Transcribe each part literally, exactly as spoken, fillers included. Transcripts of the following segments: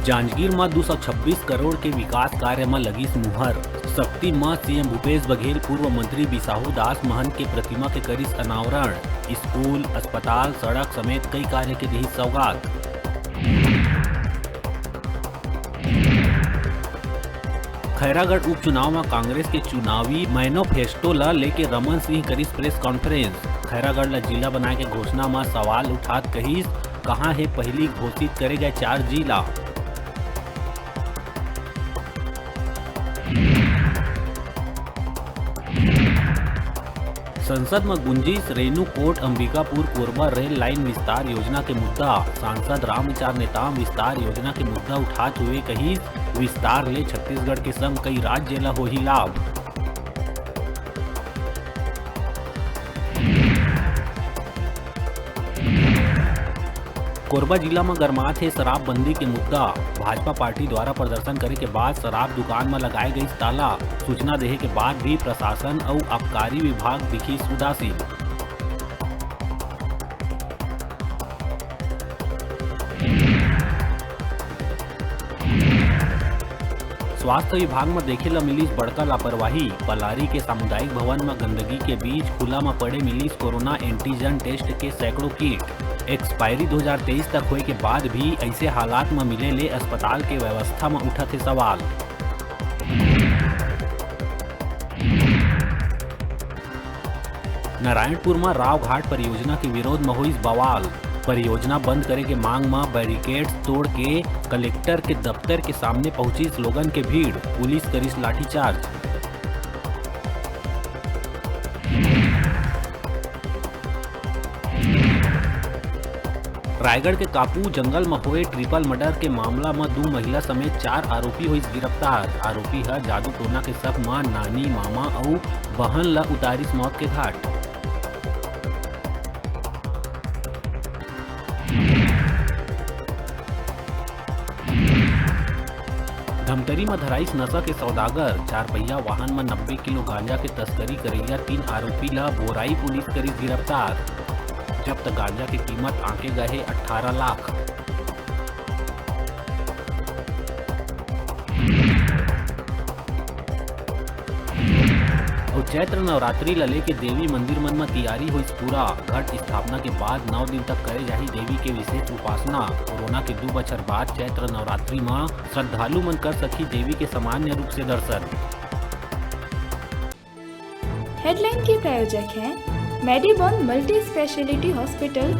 जांजगीर म दू सौ छब्बीस करोड़ के विकास कार्य म लगिस मुहर। सक्ती म सीएम भूपेश बघेल पूर्व मंत्री बिसाहू दास महंत के प्रतिमा के करिस अनावरण। स्कूल, अस्पताल, सड़क समेत कई कार्य के दिही सौगात। खैरागढ़ उपचुनाव म कांग्रेस के चुनावी मैनिफेस्टो ल लेके रमन सिंह करिस प्रेस कॉन्फ्रेंस। खैरागढ़ ल जिला बनाए के घोषणा म सवाल उठात कहिस, कहां हे पहिली घोषित करे गए चार जिला। संसद म गुंजिस रेणुकूट अंबिकापुर कोरबा रेल लाइन विस्तार योजना के मुद्दा। सांसद रामविचार नेताम विस्तार योजना के मुद्दा उठात हुए कहिस, विस्तार ले छत्तीसगढ़ के संग कई राज्य ल होही लाभ। कोरबा जिला म गरमात हे शराबबंदी के मुद्दा। भाजपा पार्टी द्वारा प्रदर्शन करे के बाद शराब दुकान म लगाए गइस ताला। सूचना देहे के बाद भी प्रशासन अउ आबकारी विभाग दिखिस उदासीन। स्वास्थ्य विभाग म देखे ल मिलिस बड़का लापरवाही। पलारी के सामुदायिक भवन म गंदगी के बीच खुला म पड़े मिलिस कोरोना एंटीजन टेस्ट के सैकड़ों किट। एक्सपायरी दो हज़ार तेईस तक होए के बाद भी अइसे हालात म मिले ले अस्पताल के व्यवस्था म उठत हे सवाल। नारायणपुर म रावघाट परियोजना के विरोध म होइस बवाल। परियोजना बंद करे के मांग म बैरिकेड्स तोड़ के कलेक्टर के दफ्तर के सामने पहुंचिस लोगन के भीड़, पुलिस करिस लाठीचार्ज। रायगढ़ के कापू जंगल म होए ट्रिपल मर्डर के मामला म दू महिला समेत चार आरोपी होइस गिरफ्तार। आरोपी ह जादू टोना के शक म नानी, मामा अउ बहन ल उतारिस मौत के घाट। धमतरी म धराइस नशा के सौदागर, चारपहिया वाहन म नब्बे किलो गांजा के तस्करी करइया तीन आरोपी ल बोराई पुलिस करिस गिरफ्तार। जब्त गांजा के कीमत आंके गए हे अट्ठारह लाख। अउ चैत्र नवरात्रि ल लेके देवी मंदिर मन म तियारी होइस पूरा। घट स्थापना के बाद नौ दिन तक करे जाही देवी के विशेष उपासना। कोरोना के दू बछर बाद चैत्र नवरात्रि म श्रद्धालु मन कर सकही देवी के सामान्य रूप से दर्शन। हेडलाइन के प्रायोजक हैं मेडीबॉन मल्टी स्पेशलिटी हॉस्पिटल।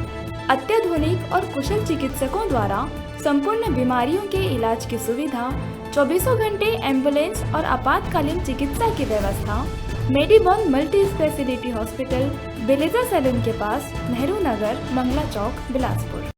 अत्याधुनिक और कुशल चिकित्सकों द्वारा संपूर्ण बीमारियों के इलाज की सुविधा, चौबीसों घंटे एम्बुलेंस और आपातकालीन चिकित्सा की व्यवस्था। मेडीबॉन मल्टी स्पेशलिटी हॉस्पिटल, बेलेजा सैलून के पास, नेहरू नगर, मंगला चौक, बिलासपुर।